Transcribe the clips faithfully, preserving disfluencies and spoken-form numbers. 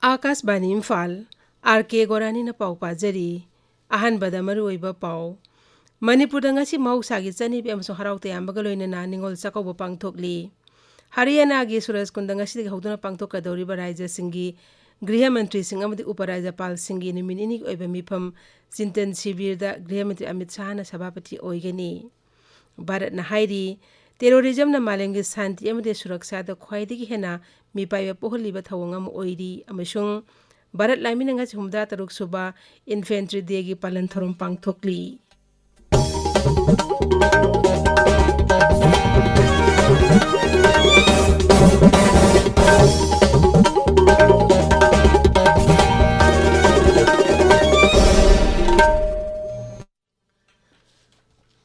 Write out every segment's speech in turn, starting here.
ꯑꯥꯀꯥꯁꯕꯥꯅꯤ Imphal, R ꯀꯦ ꯒꯣꯔꯥꯅꯤꯅ ꯄꯥꯎ ꯄꯥꯖꯔꯤ꯫ ꯑꯍꯥꯟꯕꯗ ꯃꯔꯨꯑꯣꯏꯕ ꯄꯥꯎ꯫ ꯃꯅꯤꯄꯨꯔꯗ ꯉꯁꯤ ꯃꯍꯧꯁꯥꯒꯤ ꯆꯠꯅꯕꯤ ꯑꯃꯁꯨꯡ ꯍꯔꯥꯎ ꯇꯌꯥꯝꯕꯒ ꯂꯣꯏꯅꯅ ꯅꯤꯉꯣꯜ ꯆꯥꯛꯀꯧꯕ ꯄꯥꯡꯊꯣꯛꯂꯤ꯫ ꯍꯔꯤꯌꯥꯅꯥꯒꯤ ꯁꯨꯔꯖꯀꯨꯟꯗ ꯉꯁꯤꯗꯒꯤ ꯍꯧꯗꯨꯅ ꯄꯥꯡꯊꯣꯛꯀꯗꯧꯔꯤꯕ ꯔꯥꯖ꯭ꯌꯁꯤꯡꯒꯤ ꯒ꯭ꯔꯤꯍ ꯃꯟꯇ꯭ꯔꯤꯁꯤꯡ ꯑꯃꯗꯤ ꯎꯄ ꯔꯥꯖ꯭ꯌꯄꯥꯜꯁꯤꯡꯒꯤ ꯅꯨꯃꯤꯠ ꯅꯤꯅꯤꯒꯤ ꯑꯣꯏꯕ ꯃꯤꯐꯝ ꯆꯤꯟꯇꯟ ꯁꯤꯕꯤꯔꯗ ꯒ꯭ꯔꯤꯍ ꯃꯟꯇ꯭ꯔꯤ ꯑꯃꯤꯠ ꯁꯥꯍꯅ ꯁꯚꯥꯄꯇꯤ ꯑꯣꯏꯒꯅꯤ꯫ ꯚꯥꯔꯠꯅ ꯍꯥꯏꯔꯤ, ꯇꯦꯔꯣꯔꯤꯖꯝꯅ ꯃꯥꯂꯦꯝꯒꯤ ꯁꯥꯟꯇꯤ ꯑꯃꯗꯤ ꯁꯨꯔꯛꯁꯥꯗ ꯈ꯭ꯋꯥꯏꯗꯒꯤ ꯍꯦꯟꯅ ꯃꯤꯄꯥꯏꯕ ꯄꯣꯛꯍꯜꯂꯤꯕ ꯊꯧꯑꯣꯡ ꯑꯃ ꯑꯣꯏꯔꯤ ꯑꯃꯁꯨꯡ ꯚꯥꯔꯠ ꯂꯥꯟꯃꯤꯅ ꯉꯁꯤ ꯍꯨꯝꯐꯨꯇꯔꯨꯛ ꯁꯨꯕ ꯏꯟꯐꯦꯟꯇ꯭ꯔꯤ ꯗꯦꯒꯤ ꯄꯥꯂꯟ ꯊꯧꯔꯝ ꯄꯥꯡꯊꯣꯛꯂꯤ꯫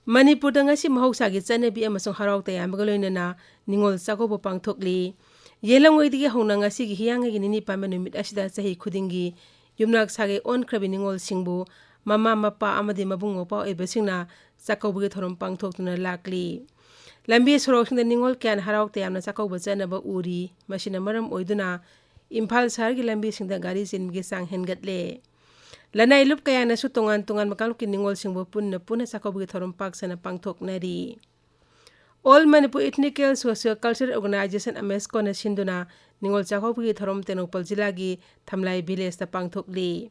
ꯃꯅꯤꯄꯨꯔꯗ ꯉꯁꯤ ꯃꯍꯧꯁꯥꯒꯤ ꯆꯠꯅꯕꯤ ꯑꯃꯁꯨꯡ ꯍꯔꯥꯎ ꯇꯌꯥꯝꯕꯒ ꯂꯣꯏꯅꯅ ꯅꯤꯉꯣꯜ ꯆꯥꯛꯀꯧꯕ ꯄꯥꯡꯊꯣꯛꯂꯤ꯫ ꯌꯦꯜꯂꯝꯉꯣꯏꯗꯒꯤ ꯍꯧꯅ ꯉꯁꯤꯒꯤ ꯍꯤꯌꯥꯡꯒꯩꯒꯤ ꯅꯤꯅꯤ ꯄꯥꯟꯕ ꯅꯨꯃꯤꯠ ꯑꯁꯤꯗ ꯆꯍꯤ ꯈꯨꯗꯤꯡꯒꯤ ꯌꯨꯝꯅꯥꯛ ꯁꯥꯒꯩ ꯑꯣꯟꯈ꯭ꯔꯕꯤ ꯅꯤꯉꯣꯜꯁꯤꯡꯕꯨ ꯃꯃꯥ ꯃꯄꯥ ꯑꯃꯗꯤ ꯃꯕꯨꯡ ꯃꯧꯄ꯭ꯋꯥ ꯑꯣꯏꯕꯁꯤꯡꯅ ꯆꯥꯛꯀꯧꯕꯒꯤ ꯊꯧꯔꯝ ꯄꯥꯡꯊꯣꯛꯇꯨꯅ ꯂꯥꯛꯂꯤ꯫ ꯂꯝꯕꯤ ꯁꯣꯔꯣꯛꯁꯤꯡꯗ ꯅꯤꯉꯣꯜ ꯀꯌꯥꯅ ꯍꯔꯥꯎ ꯇꯌꯥꯝꯅ ꯆꯥꯛꯀꯧꯕ ꯆꯠꯅꯕ ꯎꯔꯤ꯫ ꯃꯁꯤꯅ ꯃꯔꯝ ꯑꯣꯏꯗꯨꯅ ꯏꯝꯐꯥꯜ ꯁꯍꯔꯒꯤ ꯂꯝꯕꯤꯁꯤꯡꯗ ꯒꯥꯔꯤ ꯆꯤꯟꯕꯒꯤ ꯆꯥꯡ ꯍꯦꯟꯒꯠꯂꯦ꯫ ꯂꯅꯥꯏ ꯂꯨꯞ ꯀꯌꯥꯅꯁꯨ ꯇꯣꯉꯥꯟ ꯇꯣꯉꯥꯟꯕ ꯀꯥꯡꯂꯨꯞꯀꯤ ꯅꯤꯉꯣꯜꯁꯤꯡꯕꯨ ꯄꯨꯟꯅ ꯄꯨꯟꯅ ꯆꯥꯛꯀꯧꯕꯒꯤ ꯊꯧꯔꯝ ꯄꯥꯛ ꯁꯟꯅ ꯄꯥꯡꯊꯣꯛꯅꯔꯤ꯫ All Manipur Ethnical Socio Cultural Organization, ꯑꯃꯦꯁꯀꯣꯅ ꯁꯤꯟꯗꯨꯅ ꯅꯤꯉꯣꯜ ꯆꯥꯛꯀꯧꯕꯒꯤ ꯊꯧꯔꯝ ꯇꯦꯡꯅꯧꯄꯜ ꯖꯤꯂꯥꯒꯤ ꯊꯝꯂꯥꯏ ꯚꯤꯂꯦꯖꯇ ꯄꯥꯡꯊꯣꯛꯂꯤ꯫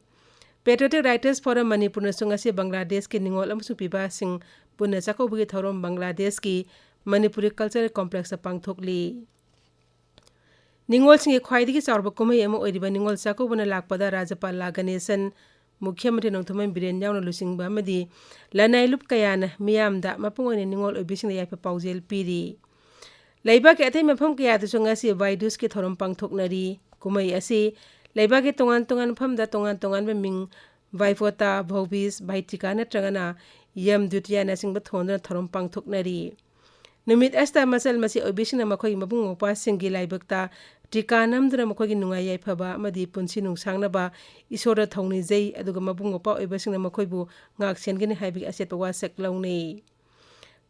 Patriotic Writers Forum ꯃꯅꯤꯄꯨꯔꯅꯁꯨ ꯉꯁꯤ ꯕꯪꯒ꯭ꯂꯥꯗꯦꯁꯀꯤ ꯅꯤꯉꯣꯜ ꯑꯃꯁꯨꯡ ꯄꯤꯕꯥꯁꯤꯡ ꯄꯨꯟꯅ ꯆꯥꯛꯀꯧꯕꯒꯤ ꯊꯧꯔꯝ ꯕꯪꯒ꯭ꯂꯥꯗꯦꯁꯀꯤ ꯃꯅꯤꯄꯨꯔꯤ ꯀꯜꯆꯔꯦꯜ ꯀꯣꯝꯄ꯭ꯂꯦꯛꯁꯇ ꯄꯥꯡꯊꯣꯛꯂꯤ꯫ ꯅꯤꯉꯣꯜꯁꯤꯡꯒꯤ ꯈ꯭ꯋꯥꯏꯗꯒꯤ ꯆꯥꯎꯔꯕ ꯀꯨꯝꯍꯩ ꯑꯃ ꯑꯣꯏꯔꯤꯕ ꯅꯤꯉꯣꯜ ꯆꯥꯛꯀꯧꯕꯅ ꯂꯥꯛꯄꯗ ꯔꯥꯖ꯭ꯌꯄꯥꯜ ꯂꯥ ꯒꯅꯦꯁꯟ, ꯃꯨꯈ꯭ꯌ ꯃꯟꯇ꯭ꯔꯤ ꯅꯣꯡꯊꯣꯝꯕꯝ ꯕꯤꯔꯦꯟ ꯌꯥꯎꯅ ꯂꯨꯆꯤꯡꯕ ꯑꯃꯗꯤ ꯂꯅꯥꯏ ꯂꯨꯞ ꯀꯌꯥꯅ ꯃꯤꯌꯥꯝꯗ, ꯃꯄꯨꯡ ꯑꯣꯏꯅ ꯅꯤꯉꯣꯜ ꯑꯣꯏꯕꯤꯁꯤꯡꯗ ꯌꯥꯏꯐ ꯄꯥꯎꯖꯦꯜ ꯄꯤꯔꯤ꯫ ꯂꯩꯕꯥꯛꯀꯤ ꯑꯇꯩ ꯃꯐꯝ ꯀꯌꯥꯗꯁꯨ ꯉꯁꯤ ꯚꯥꯏ ꯗꯨꯖꯀꯤ ꯊꯧꯔꯝ ꯄꯥꯡꯊꯣꯛꯅꯔꯤ꯫ ꯀꯨꯝꯍꯩ ꯑꯁꯤ ꯂꯩꯕꯥꯛꯀꯤ ꯇꯣꯉꯥꯟ ꯇꯣꯉꯥꯟꯕ ꯃꯐꯝꯗ ꯇꯣꯉꯥꯟ ꯇꯣꯉꯥꯟꯕ ꯃꯤꯡ, ꯚꯥꯏꯐꯣꯇꯥ, ꯚꯧꯕꯤꯁ, ꯚꯥꯏꯇꯤꯀꯥ ꯅꯠꯇ꯭ꯔꯒꯅ ꯌꯝ ꯗꯨꯇꯤꯌꯥꯅꯆꯤꯡꯕ ꯊꯣꯟꯗꯨꯅ ꯊꯧꯔꯝ ꯄꯥꯡꯊꯣꯛꯅꯔꯤ꯫ ꯅꯨꯃꯤꯠ ꯑꯁꯤꯗ ꯃꯆꯜ ꯃꯆꯦ ꯑꯣꯏꯕꯤꯁꯤꯡꯅ ꯃꯈꯣꯏꯒꯤ ꯃꯕꯨꯡ ꯃꯧꯄ꯭ꯋꯥꯁꯤꯡꯒꯤ ꯂꯥꯏꯕꯛꯇ ꯇꯤꯀꯥ ꯅꯝꯗꯨꯅ ꯃꯈꯣꯏꯒꯤ ꯅꯨꯡꯉꯥꯏ ꯌꯥꯏꯐꯕ ꯑꯃꯗꯤ ꯄꯨꯟꯁꯤ ꯅꯨꯡꯁꯥꯡꯅꯕ ꯏꯁꯣꯔꯗ ꯊꯧꯅꯤꯖꯩ, ꯑꯗꯨꯒ ꯃꯕꯨꯡ ꯃꯧꯄ꯭ꯋꯥ ꯑꯣꯏꯕꯁꯤꯡꯅ ꯃꯈꯣꯏꯕꯨ ꯉꯥꯛ ꯁꯦꯟꯒꯅꯤ ꯍꯥꯏꯕꯒꯤ ꯑꯆꯦꯠꯄ ꯋꯥꯁꯛ ꯂꯧꯅꯩ꯫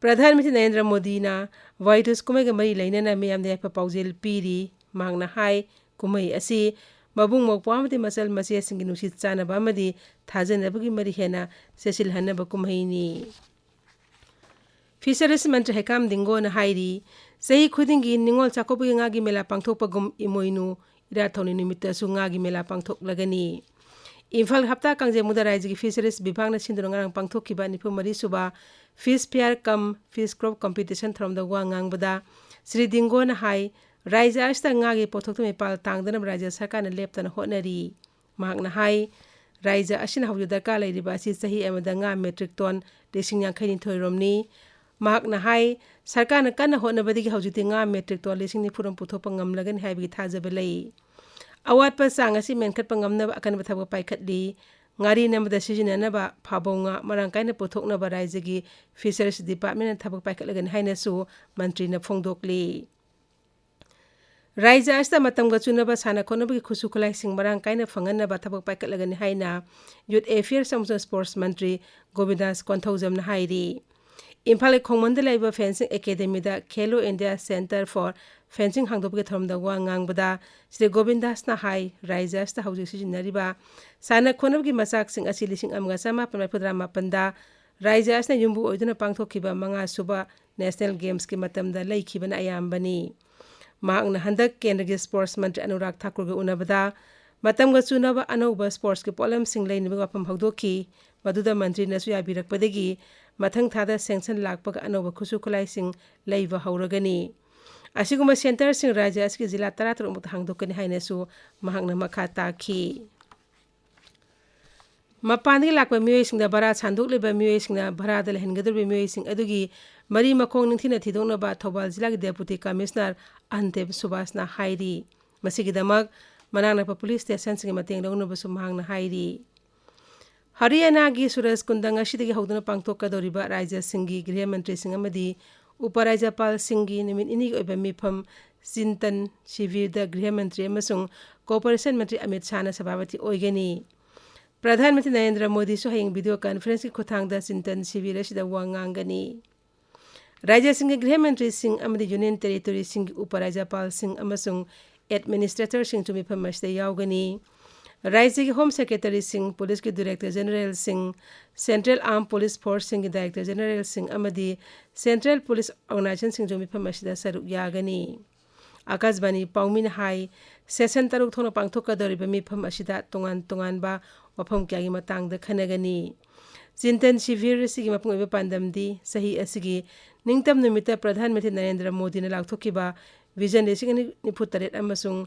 ꯄ꯭ꯔꯙꯥꯟ ꯃꯟꯇ꯭ꯔꯤ ꯅꯔꯦꯟꯗ꯭ꯔ ꯃꯣꯗꯤꯅ ꯚꯥꯏ ꯗꯨꯖ ꯀꯨꯝꯍꯩꯒ ꯃꯔꯤ ꯂꯩꯅꯅ ꯃꯤꯌꯥꯝꯗ ꯌꯥꯏꯐ ꯄꯥꯎꯖꯦꯜ ꯄꯤꯔꯤ꯫ ꯃꯍꯥꯛꯅ ꯍꯥꯏ, ꯀꯨꯝꯍꯩ ꯑꯁꯤ ꯃꯕꯨꯡ ꯃꯧꯄ꯭ꯋꯥ ꯑꯃꯗꯤ ꯃꯆꯜ ꯃꯆꯦꯁꯤꯡꯒꯤ ꯅꯨꯡꯁꯤ ꯆꯥꯟꯅꯕ ꯑꯃꯗꯤ ꯊꯥꯖꯅꯕꯒꯤ ꯃꯔꯤ ꯍꯦꯟꯅ ꯆꯦꯠꯁꯤꯜꯍꯟꯅꯕ ꯀꯨꯝꯍꯩꯅꯤ꯫ ꯐꯤꯁꯔꯤꯁ ꯃꯟꯇ꯭ꯔꯤ ꯍꯩꯀꯥꯝ ꯗꯤꯡꯒꯣꯅ ꯍꯥꯏꯔꯤ, ꯆꯍꯤ ꯈꯨꯗꯤꯡꯒꯤ ꯅꯤꯉꯣꯜ ꯆꯥꯛꯀꯧꯕꯒꯤ ꯉꯥꯒꯤ ꯃꯦꯂꯥ ꯄꯥꯡꯊꯣꯛꯄꯒꯨꯝ ꯏꯃꯣꯏꯅꯨ ꯏꯔꯥꯠ ꯊꯧꯅꯤ ꯅꯨꯃꯤꯠꯇꯁꯨ ꯉꯥꯒꯤ ꯃꯦꯂꯥ ꯄꯥꯡꯊꯣꯛꯂꯒꯅꯤ꯫ ꯏꯝꯐꯥꯜ ꯍꯞꯇꯥ ꯀꯥꯡꯖꯩꯕꯨꯡꯗ ꯔꯥꯏꯖ꯭ꯌꯒꯤ ꯐꯤꯁꯔꯤꯁ ꯕꯤꯚꯥꯒꯅ ꯁꯤꯟꯗꯨꯅ ꯉꯔꯥꯡ ꯄꯥꯡꯊꯣꯛꯈꯤꯕ ꯅꯤꯐꯨ ꯃꯔꯤ ꯁꯨꯕ ꯐꯤꯁ ꯐꯤꯌꯥꯔ ꯀꯝ ꯐꯤꯁ ꯀ꯭ꯔꯣꯞ ꯀꯝꯄꯤꯇꯤꯁꯟ ꯊꯧꯔꯝꯗ ꯋꯥ ꯉꯥꯡꯕꯗ ꯁ꯭ꯔꯤ ꯗꯤꯡꯒꯣꯅ ꯍꯥꯏ, ꯔꯥꯏꯖ꯭ꯌ ꯑꯁꯤꯗ ꯉꯥꯒꯤ ꯄꯣꯠꯊꯣꯛꯇ ꯃꯤꯄꯥꯜ ꯇꯥꯡꯗꯅꯕ ꯔꯥꯏꯖ꯭ꯌ ꯁꯔꯀꯥꯔꯅ ꯂꯦꯞꯇꯅ ꯍꯣꯠꯅꯔꯤ꯫ ꯃꯍꯥꯛꯅ ꯍꯥꯏ, ꯔꯥꯏꯖ꯭ꯌ ꯑꯁꯤꯅ ꯍꯧꯖꯤꯛ ꯗꯔꯀꯥꯔ ꯂꯩꯔꯤꯕ ꯑꯁꯤ ꯆꯍꯤ ꯑꯃꯗ ꯉꯥ ꯃꯦꯇ꯭ꯔꯤꯛ ꯇꯣꯟ ꯂꯤꯁꯤꯡ ꯌꯥꯡꯈꯩ ꯅꯤꯊꯣꯏ ꯔꯣꯝꯅꯤ꯫ ꯃꯍꯥꯛꯅ ꯍꯥꯏ, ꯁꯔꯀꯥꯔꯅ ꯀꯟꯅ ꯍꯣꯠꯅꯕꯗꯒꯤ ꯍꯧꯖꯤꯛꯇꯤ ꯉꯥ ꯃꯦꯇ꯭ꯔꯤꯛ ꯇꯣꯟ ꯂꯤꯁꯤꯡ ꯅꯤꯐꯨ ꯔꯣꯝ ꯄꯨꯊꯣꯛꯄ ꯉꯝꯂꯒꯅꯤ ꯍꯥꯏꯕꯒꯤ ꯊꯥꯖꯕ ꯂꯩ꯫ ꯑꯋꯥꯠꯄ ꯆꯥꯡ ꯑꯁꯤ ꯃꯦꯟꯈꯠꯄ ꯉꯝꯅꯕ ꯑꯀꯟꯕ ꯊꯕꯛ ꯄꯥꯏꯈꯠꯂꯤ꯫ ꯉꯥꯔꯤ ꯅꯝꯕꯗ ꯁꯤꯖꯤꯟꯅꯅꯕ ꯐꯥꯕꯧ ꯉꯥ ꯃꯔꯥꯡ ꯀꯥꯏꯅ ꯄꯨꯊꯣꯛꯅꯕ ꯔꯥꯏꯖ꯭ꯌꯒꯤ ꯐꯤꯁꯔꯤꯁ ꯗꯤꯄꯥꯔꯠꯃꯦꯟꯅ ꯊꯕꯛ ꯄꯥꯏꯈꯠꯂꯒꯅꯤ ꯍꯥꯏꯅꯁꯨ ꯃꯟꯇ꯭ꯔꯤꯅ ꯐꯣꯡꯗꯣꯛꯂꯤ꯫ ꯔꯥꯏꯖ꯭ꯌ ꯑꯁꯤꯗ ꯃꯇꯝꯒ ꯆꯨꯅꯕ ꯁꯥꯟꯅ ꯈꯣꯠꯅꯕꯒꯤ ꯈꯨꯠꯁꯨ ꯈꯨꯠꯂꯥꯏꯁꯤꯡ ꯃꯔꯥꯡ ꯀꯥꯏꯅ ꯐꯪꯍꯟꯅꯕ ꯊꯕꯛ ꯄꯥꯏꯈꯠꯂꯒꯅꯤ ꯍꯥꯏꯅ ꯌꯨꯠ ꯑꯦꯐꯤꯌꯔꯁ ꯑꯃꯁꯨꯡ ꯁ꯭ꯄꯣꯔꯠꯁ ꯃꯟꯇ꯭ꯔꯤ ꯒꯣꯕꯤꯟꯗꯥꯁ ꯀꯣꯟꯊꯧꯖꯝꯅ ꯍꯥꯏꯔꯤ꯫ ꯏꯝꯐꯥꯜꯒꯤ ꯈꯣꯡꯃꯟꯗ ꯂꯩꯕ ꯐꯦꯟꯁꯤꯡ ꯑꯦꯀꯥꯗꯦꯃꯤꯗ Khelo India centre for fencing ꯍꯥꯡꯗꯣꯛꯄꯒꯤ ꯊꯧꯔꯝꯗ ꯋꯥ ꯉꯥꯡꯕꯗ ꯁ꯭ꯔꯤ ꯒꯣꯕꯤꯟꯗꯥꯁꯅ ꯍꯥꯏ, ꯔꯥꯏꯖ꯭ꯌ ꯑꯁꯤꯗ ꯍꯧꯖꯤꯛ ꯁꯤꯖꯤꯟꯅꯔꯤꯕ ꯁꯥꯟꯅ ꯈꯣꯠꯅꯕꯒꯤ ꯃꯆꯥꯛꯁꯤꯡ ꯑꯁꯤ ꯂꯤꯁꯤꯡ ꯑꯃꯒ ꯆꯃꯥꯄꯟ ꯃꯔꯤꯐꯨꯇꯔꯥ ꯃꯥꯄꯟꯗ ꯔꯥꯏꯖ꯭ꯌ ꯑꯁꯤꯅ ꯌꯨꯝꯕꯨ ꯑꯣꯏꯗꯨꯅ ꯄꯥꯡꯊꯣꯛꯈꯤꯕ ꯃꯉꯥ ꯁꯨꯕ ꯅꯦꯁꯅꯦꯜ ꯒꯦꯝꯁꯀꯤ ꯃꯇꯝꯗ ꯂꯩꯈꯤꯕꯅ ꯑꯌꯥꯝꯕꯅꯤ꯫ ꯃꯍꯥꯛꯅ ꯍꯟꯗꯛ ꯀꯦꯟꯗ꯭ꯔꯒꯤ ꯁ꯭ꯄꯣꯔꯠꯁ ꯃꯟꯇ꯭ꯔꯤ ꯑꯅꯨꯔꯥꯒ ꯊꯥꯀꯨꯔꯒ ꯎꯅꯕꯗ ꯃꯇꯝꯒ ꯆꯨꯅꯕ ꯑꯅꯧꯕ ꯁ꯭ꯄꯣꯔꯠꯁꯀꯤ ꯄꯣꯠꯂꯝꯁꯤꯡ ꯂꯩꯅꯕꯒꯤ ꯋꯥꯐꯝ ꯍꯧꯗꯣꯛꯈꯤ꯫ ꯃꯗꯨꯗ ꯃꯟꯇ꯭ꯔꯤꯅꯁꯨ ꯌꯥꯕꯤꯔꯛꯄꯗꯒꯤ ꯃꯊꯪ ꯊꯥꯗ ꯁꯦꯡꯁꯟ ꯂꯥꯛꯄꯒ ꯑꯅꯧꯕ ꯈꯨꯠꯁꯨ ꯈꯨꯠꯂꯥꯏꯁꯤꯡ ꯂꯩꯕ ꯍꯧꯔꯒꯅꯤ꯫ ꯑꯁꯤꯒꯨꯝꯕ ꯁꯦꯟꯇꯔꯁꯤꯡ ꯔꯥꯏꯖ꯭ꯌ ꯑꯁꯤꯒꯤ ꯖꯤꯂꯥ ꯇꯔꯥꯇꯔꯨꯛ ꯃꯨꯛꯇ ꯍꯥꯡꯗꯣꯛꯀꯅꯤ ꯍꯥꯏꯅꯁꯨ ꯃꯍꯥꯛꯅ ꯃꯈꯥ ꯇꯥꯈꯤ꯫ ꯃꯄꯥꯟꯗꯒꯤ ꯂꯥꯛꯄ ꯃꯤꯑꯣꯏꯁꯤꯡꯗ ꯚꯔꯥ ꯁꯥꯟꯗꯣꯛꯂꯤꯕ ꯃꯤꯑꯣꯏꯁꯤꯡꯅ ꯚꯔꯥꯗ ꯂꯩꯍꯟꯒꯗꯧꯔꯤꯕ ꯃꯤꯑꯣꯏꯁꯤꯡ ꯑꯗꯨꯒꯤ ꯃꯔꯤ ꯃꯈꯣꯡ ꯅꯤꯡꯊꯤꯅ ꯊꯤꯗꯣꯛꯅꯕ ꯊꯧꯕꯥꯜ ꯖꯤꯂꯥꯒꯤ ꯗꯦꯄꯨꯇꯤ ꯀꯃꯤꯁꯅꯔ ꯑꯍꯟꯗꯦꯕ ꯁꯨꯕꯥꯁꯅ ꯍꯥꯏꯔꯤ꯫ ꯃꯁꯤꯒꯤꯗꯃꯛ ꯃꯅꯥꯛ ꯅꯛꯄ ꯄꯨꯂꯤꯁ ꯁ꯭ꯇꯦꯁꯟꯁꯤꯡꯒꯤ ꯃꯇꯦꯡ ꯂꯧꯅꯕꯁꯨ ꯃꯍꯥꯛꯅ ꯍꯥꯏꯔꯤ꯫ ꯍꯔꯤꯌꯥꯅꯥꯒꯤ ꯁꯨꯔꯖ ꯀꯨꯟꯗ ꯉꯁꯤꯗꯒꯤ ꯍꯧꯗꯨꯅ ꯄꯥꯡꯊꯣꯛꯀꯗꯧꯔꯤꯕ ꯔꯥꯖ꯭ꯌꯁꯤꯡꯒꯤ ꯒ꯭ꯔꯤꯍ ꯃꯟꯇ꯭ꯔꯤꯁꯤꯡ ꯑꯃꯗꯤ ꯎꯄꯔꯥꯖ꯭ꯌꯄꯥꯜꯁꯤꯡꯒꯤ ꯅꯨꯃꯤꯠ ꯅꯤꯅꯤꯒꯤ ꯑꯣꯏꯕ ꯃꯤꯐꯝ ꯆꯤꯟꯇꯟ ꯁꯤꯕꯤꯔꯗ ꯒ꯭ꯔꯤꯍ ꯃꯟꯇ꯭ꯔꯤ ꯑꯃꯁꯨꯡ ꯀꯣꯑꯣꯄꯔꯦꯁꯟ ꯃꯟꯇ꯭ꯔꯤ ꯑꯃꯤꯠ ꯁꯥꯍꯅ ꯁꯚꯥꯄꯇꯤ ꯑꯣꯏꯒꯅꯤ꯫ ꯄ꯭ꯔꯙꯥꯟ ꯃꯟꯇ꯭ꯔꯤ ꯅꯔꯦꯟꯗ꯭ꯔ ꯃꯣꯗꯤꯁꯨ ꯍꯌꯦꯡ ꯚꯤꯗꯤꯑꯣ ꯀꯟꯐꯔꯦꯟꯁꯀꯤ ꯈꯨꯠꯊꯥꯡꯗ ꯆꯤꯟꯇꯟ ꯁꯤꯕꯤꯔ ꯑꯁꯤꯗ ꯋꯥ ꯉꯥꯡꯒꯅꯤ꯫ ꯔꯥꯖ꯭ꯌꯁꯤꯡꯒꯤ ꯒ꯭ꯔꯤꯍ ꯃꯟꯇ꯭ꯔꯤꯁꯤꯡ ꯑꯃꯗꯤ ꯌꯨꯅꯤꯌꯟ ꯇꯦꯔꯤꯇꯣꯔꯤꯁꯤꯡꯒꯤ ꯎꯄꯔꯥꯖ꯭ꯌꯄꯥꯜꯁꯤꯡ ꯑꯃꯁꯨꯡ ꯑꯦꯗꯃꯤꯅꯤꯁꯇ꯭ꯔꯦꯇꯔꯁꯤꯡꯁꯨ ꯃꯤꯐꯝ ꯑꯁꯤꯗ ꯌꯥꯎꯒꯅꯤ꯫ ꯔꯥꯖ꯭ꯌꯒꯤ ꯍꯣꯝ ꯁꯦꯀ꯭ꯔꯦꯇꯔꯤꯁꯤꯡ, ꯄꯨꯂꯤꯁꯀꯤ ꯗꯤꯔꯦꯛꯇꯔ ꯖꯦꯅꯔꯦꯜꯁꯤꯡ, ꯁꯦꯟꯇ꯭ꯔꯦꯜ ꯑꯥꯔꯝ ꯄꯨꯂꯤꯁ ꯐꯣꯔꯁꯁꯤꯡꯒꯤ ꯗꯥꯏꯔꯦꯛꯇꯔ ꯖꯦꯅꯔꯦꯜꯁꯤꯡ ꯑꯃꯗꯤ ꯁꯦꯟꯇ꯭ꯔꯦꯜ ꯄꯨꯂꯤꯁ ꯑꯣꯔꯒꯅꯥꯏꯖꯦꯁꯟꯁꯤꯡꯁꯨ ꯃꯤꯐꯝ ꯑꯁꯤꯗ ꯁꯔꯨꯛ ꯌꯥꯒꯅꯤ꯫ ꯑꯀꯥꯁꯕꯥꯅꯤ ꯄꯥꯎꯃꯤꯅ ꯍꯥꯏ, ꯁꯦꯁꯟ ꯇꯔꯨꯛ ꯊꯣꯛꯅ ꯄꯥꯡꯊꯣꯛꯀꯗꯧꯔꯤꯕ ꯃꯤꯐꯝ ꯑꯁꯤꯗ ꯇꯣꯉꯥꯟ ꯇꯣꯉꯥꯟꯕ ꯋꯥꯐꯝ ꯀꯌꯥꯒꯤ ꯃꯇꯥꯡꯗ ꯈꯟꯅꯒꯅꯤ꯫ ꯆꯤꯟꯇꯟ ꯁꯤꯚꯤꯔ ꯑꯁꯤꯒꯤ ꯃꯄꯨꯡ ꯑꯣꯏꯕ ꯄꯥꯟꯗꯝꯗꯤ ꯆꯍꯤ ꯑꯁꯤꯒꯤ ꯅꯤꯡꯇꯝ ꯅꯨꯃꯤꯠꯇ ꯄ꯭ꯔꯙꯥꯟ ꯃꯟꯇ꯭ꯔꯤ ꯅꯔꯦꯟꯗ꯭ꯔ ꯃꯣꯗꯤꯅ ꯂꯥꯎꯊꯣꯛꯈꯤꯕ ꯚꯤꯖꯟ ꯂꯤꯁꯤꯡ ꯑꯅꯤ ꯅꯤꯐꯨ ꯇꯔꯦꯠ ꯑꯃꯁꯨꯡ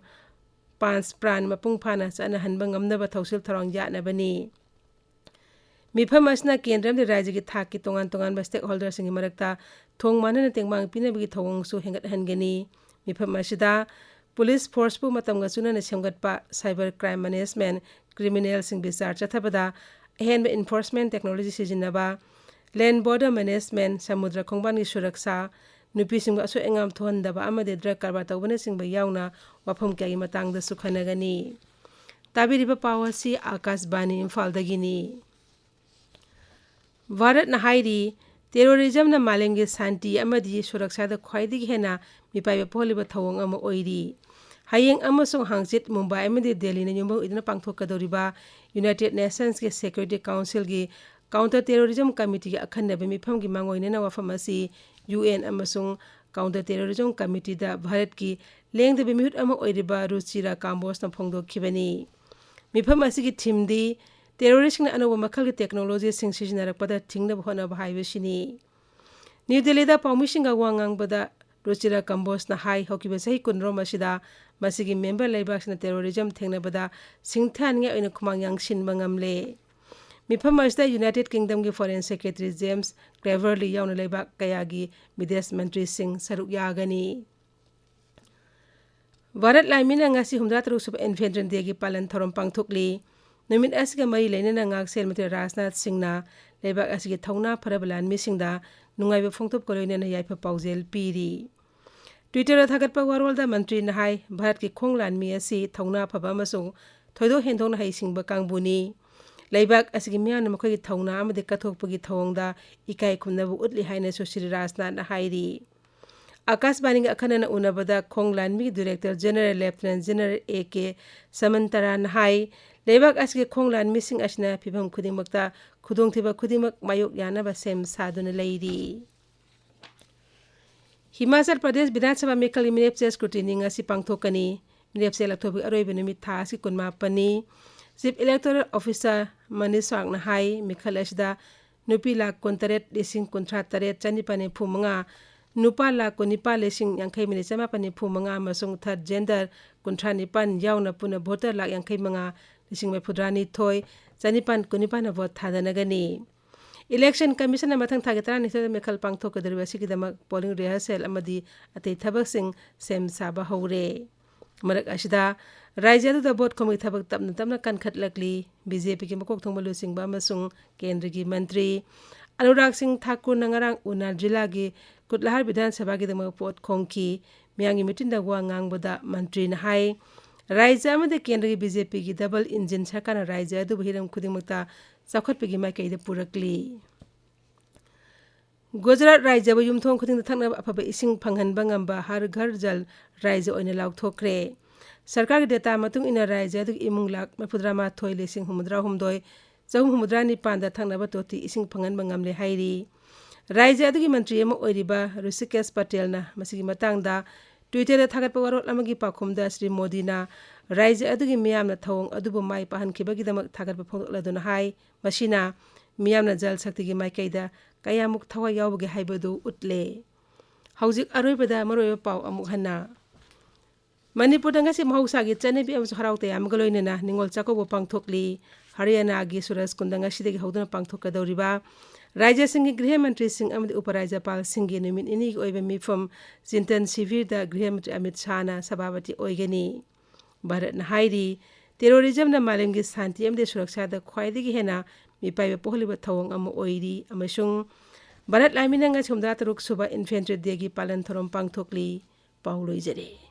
ꯄꯥꯟꯆ ꯄ꯭ꯔꯥꯟ ꯃꯄꯨꯡ ꯐꯥꯅ ꯆꯠꯅꯍꯟꯕ ꯉꯝꯅꯕ ꯊꯧꯁꯤꯜ ꯊꯧꯔꯥꯡ ꯌꯥꯠꯅꯕꯅꯤ꯫ ꯃꯤꯐꯝ ꯑꯁꯤꯅ ꯀꯦꯟꯗ꯭ꯔ ꯑꯃꯗꯤ ꯔꯥꯖ꯭ꯌꯒꯤ ꯊꯥꯛꯀꯤ ꯇꯣꯉꯥꯟ ꯇꯣꯉꯥꯟꯕ ꯁ꯭ꯇꯦꯛꯍꯣꯜꯗꯔꯁꯤꯡꯒꯤ ꯃꯔꯛꯇ ꯊꯣꯡ ꯃꯥꯟꯅꯅ ꯇꯦꯡꯕꯥꯡ ꯄꯤꯅꯕꯒꯤ ꯊꯧꯑꯣꯡꯁꯨ ꯍꯦꯟꯒꯠꯍꯟꯒꯅꯤ꯫ ꯃꯤꯐꯝ ꯑꯁꯤꯗ ꯄꯨꯂꯤꯁ ꯐꯣꯔꯁꯄꯨ ꯃꯇꯝꯒ ꯆꯨꯅꯅ ꯁꯦꯝꯒꯠꯄ, ꯁꯥꯏꯕꯔ ꯀ꯭ꯔꯥꯏꯝ ꯃꯦꯅꯦꯖꯃꯦꯟꯠ, ꯀ꯭ꯔꯤꯃꯤꯅꯦꯜꯁꯤꯡ ꯕꯤꯆꯥꯔ ꯆꯠꯊꯕꯗ ꯑꯍꯦꯟꯕ ꯏꯟꯐꯣꯔꯁꯃꯦꯟꯠ ꯇꯦꯛꯅꯣꯂꯣꯖꯤ ꯁꯤꯖꯤꯟꯅꯕ, ꯂꯦꯟ ꯕꯣꯔꯗꯔ ꯃꯦꯅꯦꯖꯃꯦꯟꯠ, ꯁꯃꯨꯗ꯭ꯔ ꯈꯣꯡꯕꯥꯟꯒꯤ ꯁꯨꯔꯛꯁꯥ, ꯅꯨꯄꯤꯁꯤꯡꯕꯨ ꯑꯁꯣꯏ ꯑꯉꯥꯝ ꯊꯣꯛꯍꯟꯗꯕ ꯑꯃꯗꯤ ꯗ꯭ꯔꯒ ꯀꯔꯕꯥꯔ ꯇꯧꯕꯅꯆꯤꯡꯕ ꯌꯥꯎꯅ ꯋꯥꯐꯝ ꯀꯌꯥꯒꯤ ꯃꯇꯥꯡꯗꯁꯨ ꯈꯟꯅꯒꯅꯤ꯫ ꯇꯥꯕꯤꯔꯤꯕ ꯄꯥꯎ ꯑꯁꯤ ꯑꯥꯀꯥꯁꯕꯥꯅꯤ ꯏꯝꯐꯥꯜꯗꯒꯤꯅꯤ꯫ ꯚꯥꯔꯠꯅ ꯍꯥꯏꯔꯤ, ꯇꯦꯔꯣꯔꯤꯖꯝꯅ ꯃꯥꯂꯦꯝꯒꯤ ꯁꯥꯟꯇꯤ ꯑꯃꯗꯤ ꯁꯨꯔꯛꯁꯥꯗ ꯈ꯭ꯋꯥꯏꯗꯒꯤ ꯍꯦꯟꯅ ꯃꯤꯄꯥꯏꯕ ꯄꯣꯛꯍꯜꯂꯤꯕ ꯊꯧꯑꯣꯡ ꯑꯃ ꯑꯣꯏꯔꯤ꯫ ꯍꯌꯦꯡ ꯑꯃꯁꯨꯡ ꯍꯥꯡꯆꯤꯠ ꯃꯨꯝꯕꯥꯏ ꯑꯃꯗꯤ ꯗꯦꯜꯂꯤꯅ ꯌꯨꯝꯐꯝ ꯑꯣꯏꯗꯨꯅ ꯄꯥꯡꯊꯣꯛꯀꯗꯧꯔꯤꯕ ꯌꯨꯅꯥꯏꯇꯦꯗ ꯅꯦꯁꯟꯁꯀꯤ ꯁꯦꯀ꯭ꯌꯨꯔꯤꯇꯤ ꯀꯥꯎꯟꯁꯤꯜꯒꯤ ꯀꯥꯎꯟꯇꯔ ꯇꯦꯔꯣꯔꯤꯖꯝ ꯀꯃꯤꯇꯤꯒꯤ ꯑꯈꯟꯅꯕ ꯃꯤꯐꯝꯒꯤ ꯃꯥꯡꯑꯣꯏꯅꯅ ꯋꯥꯐꯝ ꯑꯁꯤ ꯌꯨ ꯑꯦꯟ ꯑꯃꯁꯨꯡ ꯀꯥꯎꯟꯇꯔ ꯇꯦꯔꯣꯔꯤꯖꯝ ꯀꯃꯤꯇꯤꯗ ꯚꯥꯔꯠꯀꯤ ꯂꯦꯡꯗꯕ ꯃꯤꯍꯨꯠ ꯑꯃ ꯑꯣꯏꯔꯤꯕ ꯔꯨꯆꯤꯔꯥ ꯀꯥꯝꯕꯣꯖꯅ ꯐꯣꯡꯗꯣꯛꯈꯤꯕꯅꯤ꯫ ꯃꯤꯐꯝ ꯑꯁꯤꯒꯤ ꯊꯤꯝꯗꯤ ꯇꯦꯔꯣꯔꯤꯁ꯭ꯠꯁꯤꯡꯅ ꯑꯅꯧꯕ ꯃꯈꯜꯒꯤ ꯇꯦꯛꯅꯣꯂꯣꯖꯤꯁꯤꯡ ꯁꯤꯖꯤꯟꯅꯔꯛꯄꯗ ꯊꯤꯡꯅꯕ ꯍꯣꯠꯅꯕ ꯍꯥꯏꯕꯁꯤꯅꯤ꯫ ꯅ꯭ꯌꯨ ꯗꯦꯜꯂꯤꯗ ꯄꯥꯎꯃꯤꯁꯤꯡꯒ ꯋꯥ ꯉꯥꯡꯕꯗ ꯔꯨꯆꯤꯔꯥ ꯀꯝꯕꯣꯖꯅ ꯍꯥꯏ, ꯍꯧꯈꯤꯕ ꯆꯍꯤ ꯀꯨꯟꯔꯣꯝ ꯑꯁꯤꯗ ꯃꯁꯤꯒꯤ ꯃꯦꯝꯕꯔ ꯂꯩꯕꯥꯛꯁꯤꯡꯅ ꯇꯦꯔꯣꯔꯤꯖꯝ ꯊꯦꯡꯅꯕꯗ ꯁꯤꯡꯊꯥꯅꯤꯡꯉꯥꯏ ꯑꯣꯏꯅ ꯈꯨꯃꯥꯡ ꯌꯥꯡꯁꯤꯟꯕ ꯉꯝꯂꯦ꯫ ꯃꯤꯐꯝ ꯑꯁꯤꯗ ꯌꯨꯅꯥꯏꯇꯦꯗ ꯀꯤꯡꯗꯝꯒꯤ ꯐꯣꯔꯦꯟ ꯁꯦꯀ꯭ꯔꯦꯇꯔꯤ ꯖꯦꯝꯁ ꯀ꯭ꯂꯦꯚꯔꯂꯤ ꯌꯥꯎꯅ ꯂꯩꯕꯥꯛ ꯀꯌꯥꯒꯤ ꯕꯤꯗꯦꯁ ꯃꯟꯇ꯭ꯔꯤꯁꯤꯡ ꯁꯔꯨꯛ ꯌꯥꯒꯅꯤ꯫ ꯚꯥꯔꯠ ꯂꯥꯟꯃꯤꯅ ꯉꯁꯤ ꯍꯨꯝꯗ꯭ꯔꯥ ꯇꯔꯨꯛ ꯁꯨꯕ ꯏꯟꯐꯦꯟꯇ꯭ꯔꯤꯟ ꯗꯦꯒꯤ ꯄꯥꯂꯟ ꯊꯧꯔꯝ ꯄꯥꯡꯊꯣꯛꯂꯤ꯫ ꯅꯨꯃꯤꯠ ꯑꯁꯤꯒ ꯃꯔꯤ ꯂꯩꯅꯅ ꯉꯥꯛꯁꯦꯜ ꯃꯟꯇ꯭ꯔꯤ ꯔꯥꯖꯅꯥꯊ ꯁꯤꯡꯅ ꯂꯩꯕꯥꯛ ꯑꯁꯤꯒꯤ ꯊꯧꯅꯥ ꯐꯔꯕ ꯂꯥꯟꯃꯤꯁꯤꯡꯗ ꯅꯨꯡꯉꯥꯏꯕ ꯐꯣꯡꯗꯣꯛꯄꯒ ꯂꯣꯏꯅꯅ ꯌꯥꯏꯐ ꯄꯥꯎꯖꯦꯜ ꯄꯤꯔꯤ꯫ ꯇ꯭ꯋꯤꯇꯔꯗ ꯊꯥꯒꯠꯄ ꯋꯥꯔꯣꯜꯗ ꯃꯟꯇ꯭ꯔꯤꯅ ꯍꯥꯏ, ꯚꯥꯔꯠꯀꯤ ꯈꯣꯡ ꯂꯥꯟꯃꯤ ꯑꯁꯤ ꯊꯧꯅꯥ ꯐꯕ ꯑꯃꯁꯨꯡ ꯊꯣꯏꯗꯣꯛ ꯍꯦꯟꯗꯣꯛꯅ ꯍꯩꯁꯤꯡꯕ ꯀꯥꯡꯕꯨꯅꯤ꯫ ꯂꯩꯕꯥꯛ ꯑꯁꯤꯒꯤ ꯃꯤꯌꯥꯝꯅ ꯃꯈꯣꯏꯒꯤ ꯊꯧꯅꯥ ꯑꯃꯗꯤ ꯀꯠꯊꯣꯛꯄꯒꯤ ꯊꯧꯑꯣꯡꯗ ꯏꯀꯥꯏ ꯈꯨꯝꯅꯕ ꯎꯠꯂꯤ ꯍꯥꯏꯅꯁꯨ ꯁ꯭ꯔꯤ ꯔꯥꯖꯅꯥꯊꯅ ꯍꯥꯏꯔꯤ꯫ ꯑꯀꯥꯁꯕꯥꯅꯤꯒ ꯑꯈꯟꯅꯅ ꯎꯅꯕꯗ ꯈꯣꯡ ꯂꯥꯟꯃꯤꯒꯤ Director General Lieutenant General A K ꯁꯃꯟꯇꯔꯥꯅ ꯍꯥꯏ, ꯂꯩꯕꯥꯛ ꯑꯁꯤꯒꯤ ꯈꯣꯡ ꯂꯥꯟꯃꯤꯁꯤꯡ ꯑꯁꯤꯅ ꯐꯤꯚꯝ ꯈꯨꯗꯤꯡꯃꯛꯇ ꯈꯨꯗꯣꯡꯊꯤꯕ ꯈꯨꯗꯤꯡꯃꯛ ꯃꯥꯌꯣꯛ ꯌꯥꯅꯕ ꯁꯦꯝ ꯁꯥꯗꯨꯅ ꯂꯩꯔꯤ꯫ ꯍꯤꯃꯥꯆꯜ ꯄ꯭ꯔꯗꯦꯁ ꯕꯤꯙꯥꯟ ꯁꯚꯥ ꯃꯤꯈꯜꯒꯤ ꯃꯤꯔꯦꯞꯆꯦ scrutiny ꯉꯁꯤ ꯄꯥꯡꯊꯣꯛꯀꯅꯤ꯫ ꯃꯤꯔꯦꯞꯆꯦ ꯂꯧꯊꯣꯛꯄꯒꯤ ꯑꯔꯣꯏꯕ ꯅꯨꯃꯤꯠ ꯊꯥ ꯑꯁꯤ ꯀꯨꯟꯃꯥꯄꯟꯅꯤ꯫ Chief Electoral Officer ꯃꯅꯤꯁ ꯁ꯭ꯋꯥꯡꯅ ꯍꯥꯏ, ꯃꯤꯈꯜ ꯑꯁꯤꯗ ꯅꯨꯄꯤ ꯂꯥꯈ ꯀꯨꯟꯇꯔꯦꯠ ꯂꯤꯁꯤꯡ ꯀꯨꯟꯊ꯭ꯔꯥ ꯇꯔꯦꯠ ꯆꯅꯤꯄꯥꯟ ꯅꯤꯐꯨ ꯃꯉꯥ, ꯅꯨꯄꯥ ꯂꯥꯈ ꯀꯨꯟꯅꯤꯄꯥꯟ ꯂꯤꯁꯤꯡ ꯌꯥꯡꯈꯩ ꯃꯔꯤ ꯆꯃꯥꯄꯟ ꯅꯤꯐꯨ ꯃꯉꯥ ꯑꯃꯁꯨꯡ third gender ꯀꯨꯟꯊ꯭ꯔꯥ ꯅꯤꯄꯥꯟ ꯌꯥꯎꯅ ꯄꯨꯟꯅ voter ꯂꯥꯈ ꯌꯥꯡꯈꯩ ꯃꯉꯥ ꯂꯤꯁꯤꯡ ꯃꯔꯤꯐꯨꯇꯔꯥ ꯅꯤꯊꯣꯏ ꯆꯅꯤꯄꯥꯟ ꯀꯨꯟꯅꯤꯄꯥꯟꯅ vote ꯊꯥꯗꯅꯒꯅꯤ꯫ Election Commissionꯅ ꯃꯊꯪ ꯊꯥꯒꯤ ꯇꯔꯥꯅꯤꯊꯣꯏꯗ ꯃꯤꯈꯜ ꯄꯥꯡꯊꯣꯛꯀꯗꯧꯔꯤꯕ ꯑꯁꯤꯒꯤꯗꯃꯛ polling rehearsal ꯑꯃꯗꯤ ꯑꯇꯩ ꯊꯕꯛꯁꯤꯡ ꯁꯦꯝ ꯁꯥꯕ ꯍꯧꯔꯦ꯫ ꯃꯔꯛ ꯑꯁꯤꯗ, ꯔꯥꯖ꯭ꯌ ꯑꯗꯨꯗ vote ꯈꯣꯝꯕꯒꯤ ꯊꯕꯛ ꯇꯞꯅ ꯇꯞꯅ ꯀꯟꯈꯠꯂꯛꯂꯤ꯫ BJPꯒꯤ ꯃꯀꯣꯛ ꯊꯣꯡꯕ ꯂꯨꯆꯤꯡꯕ ꯑꯃꯁꯨꯡ ꯀꯦꯟꯗ꯭ꯔꯒꯤ ꯃꯟꯇ꯭ꯔꯤ ꯑꯅꯨꯔꯥꯒ ꯁꯤꯡ ꯊꯥꯀꯨꯔꯅ ꯉꯔꯥꯡ ꯎꯅꯥ ꯖꯤꯂꯥꯒꯤ ꯀꯨꯠꯂꯥꯍꯥꯔ ꯕꯤꯙꯥꯟ ꯁꯚꯥꯒꯤꯗꯃꯛ vote ꯈꯣꯝꯈꯤ꯫ ꯃꯤꯌꯥꯝꯒꯤ meetingꯗ ꯋꯥ ꯉꯥꯡꯕꯗ ꯃꯟꯇ꯭ꯔꯤꯅ ꯍꯥꯏ, ꯔꯥꯖ꯭ꯌ ꯑꯃꯗꯤ ꯀꯦꯟꯗ꯭ꯔꯒꯤ BJPꯒꯤ double engine ꯁꯔꯀꯥꯔꯅ ꯔꯥꯖ꯭ꯌ ꯑꯗꯨꯕꯨ ꯍꯤꯔꯝ ꯈꯨꯗꯤꯡꯃꯛꯇ ꯆꯥꯎꯈꯠꯄꯒꯤ ꯃꯥꯏꯀꯩꯗ ꯄꯨꯔꯛꯂꯤ꯫ ꯒꯨꯖꯔꯥꯠ ꯔꯥꯖ꯭ꯌꯕꯨ ꯌꯨꯝꯊꯣꯡ ꯈꯨꯗꯤꯡꯗ ꯊꯛꯅꯕ ꯑꯐꯕ ꯏꯁꯤꯡ ꯐꯪꯍꯟꯕ ꯉꯝꯕ ꯍꯔ ꯘꯔ ꯖꯜ ꯔꯥꯖ꯭ꯌ ꯑꯣꯏꯅ ꯂꯥꯎꯊꯣꯛꯈ꯭ꯔꯦ꯫ ꯁꯔꯀꯥꯔꯒꯤ data ꯃꯇꯨꯡ ꯏꯟꯅ ꯔꯥꯖ꯭ꯌ ꯑꯗꯨꯒꯤ ꯏꯃꯨꯡ ꯂꯥꯈ ꯃꯔꯤꯐꯨꯇꯔꯥ ꯃꯥꯊꯣꯏ ꯂꯤꯁꯤꯡ ꯍꯨꯝꯐꯨꯇꯔꯥ ꯍꯨꯝꯗꯣꯏ ꯆꯍꯨꯝ ꯍꯨꯝꯐꯨꯇꯔꯥ ꯅꯤꯄꯥꯟꯗ ꯊꯛꯅꯕ ꯇꯣꯇꯤ ꯏꯁꯤꯡ ꯐꯪꯍꯟꯕ ꯉꯝꯂꯦ ꯍꯥꯏꯔꯤ꯫ ꯔꯥꯖ꯭ꯌ ꯑꯗꯨꯒꯤ ꯃꯟꯇ꯭ꯔꯤ ꯑꯃ ꯑꯣꯏꯔꯤꯕ ꯔꯨꯁꯤꯀꯦꯁ ꯄꯇꯦꯜꯅ ꯃꯁꯤꯒꯤ ꯃꯇꯥꯡꯗ Twitterꯗ ꯊꯥꯒꯠꯄ ꯋꯥꯔꯣꯜ ꯑꯃꯒꯤ ꯄꯥꯎꯈꯨꯝꯗ ꯁ꯭ꯔꯤ ꯃꯣꯗꯤꯅ ꯔꯥꯖ꯭ꯌ ꯑꯗꯨꯒꯤ ꯃꯤꯌꯥꯝꯅ ꯊꯧꯑꯣꯡ ꯑꯗꯨꯕꯨ ꯃꯥꯏ ꯄꯥꯛꯍꯟꯈꯤꯕꯒꯤꯗꯃꯛ ꯊꯥꯒꯠꯄ ꯐꯣꯡꯗꯣꯛꯂꯗꯨꯅ ꯍꯥꯏ, ꯃꯁꯤꯅ ꯃꯤꯌꯥꯝꯅ ꯖꯜ ꯁꯛꯇꯤꯒꯤ ꯃꯥꯏꯀꯩꯗ ꯀꯌꯥꯃꯨꯛ ꯊꯋꯥꯏ ꯌꯥꯎꯕꯒꯦ ꯍꯥꯏꯕꯗꯨ ꯎꯠꯂꯦ꯫ ꯍꯧꯖꯤꯛ ꯑꯔꯣꯏꯕꯗ ꯃꯔꯨꯑꯣꯏꯕ ꯄꯥꯎ ꯑꯃꯨꯛ ꯍꯟꯅ꯫ ꯃꯅꯤꯄꯨꯔꯗ ꯉꯁꯤ ꯃꯍꯧꯁꯥꯒꯤ ꯆꯠꯅꯕꯤ ꯑꯃꯁꯨꯡ ꯍꯔꯥꯎ ꯇꯌꯥꯝꯕꯒ ꯂꯣꯏꯅꯅ ꯅꯤꯉꯣꯜ ꯆꯥꯛꯀꯧꯕ ꯄꯥꯡꯊꯣꯛꯂꯤ꯫ ꯍꯔꯤꯌꯥꯅꯥꯒꯤ ꯁꯨꯔꯖ ꯀꯨꯟꯗ ꯉꯁꯤꯗꯒꯤ ꯍꯧꯗꯨꯅ ꯄꯥꯡꯊꯣꯛꯀꯗꯧꯔꯤꯕ ꯔꯥꯖ꯭ꯌꯁꯤꯡꯒꯤ ꯒ꯭ꯔꯤꯍ ꯃꯟꯇ꯭ꯔꯤꯁꯤꯡ ꯑꯃꯗꯤ ꯎꯄꯔꯥꯖ꯭ꯌꯄꯥꯜꯁꯤꯡꯒꯤ ꯅꯨꯃꯤꯠ ꯅꯤꯅꯤꯒꯤ ꯑꯣꯏꯕ ꯃꯤꯐꯝ ꯆꯤꯟꯇꯟ ꯁꯤꯕꯤꯔꯗ ꯒ꯭ꯔꯤꯍ ꯃꯟꯇ꯭ꯔꯤ ꯑꯃꯤꯠ ꯁꯥꯍꯅ ꯁꯚꯥꯄꯇꯤ ꯑꯣꯏꯒꯅꯤ꯫ ꯚꯥꯔꯠꯅ ꯍꯥꯏꯔꯤ, terrorismꯅ ꯃꯥꯂꯦꯝꯒꯤ ꯁꯥꯟꯇꯤ ꯑꯃꯗꯤ ꯁꯨꯔꯛꯁꯥꯗ ꯈ꯭ꯋꯥꯏꯗꯒꯤ ꯍꯦꯟꯅ ꯃꯤꯄꯥꯏꯕ ꯄꯣꯛꯍꯜꯂꯤꯕ ꯊꯧꯑꯣꯡ ꯑꯃ ꯑꯣꯏꯔꯤ ꯑꯃꯁꯨꯡ ꯚꯥꯔꯠ ꯂꯥꯟꯃꯤꯅ ꯉꯁꯤ ꯍꯨꯝꯗ꯭ꯔꯥ ꯇꯔꯨꯛ ꯁꯨꯕ Infantry Dayꯒꯤ ꯄꯥꯂꯟ ꯊꯧꯔꯝ ꯄꯥꯡꯊꯣꯛꯂꯤ꯫ ꯄꯥꯎ ꯂꯣꯏꯖꯔꯦ꯫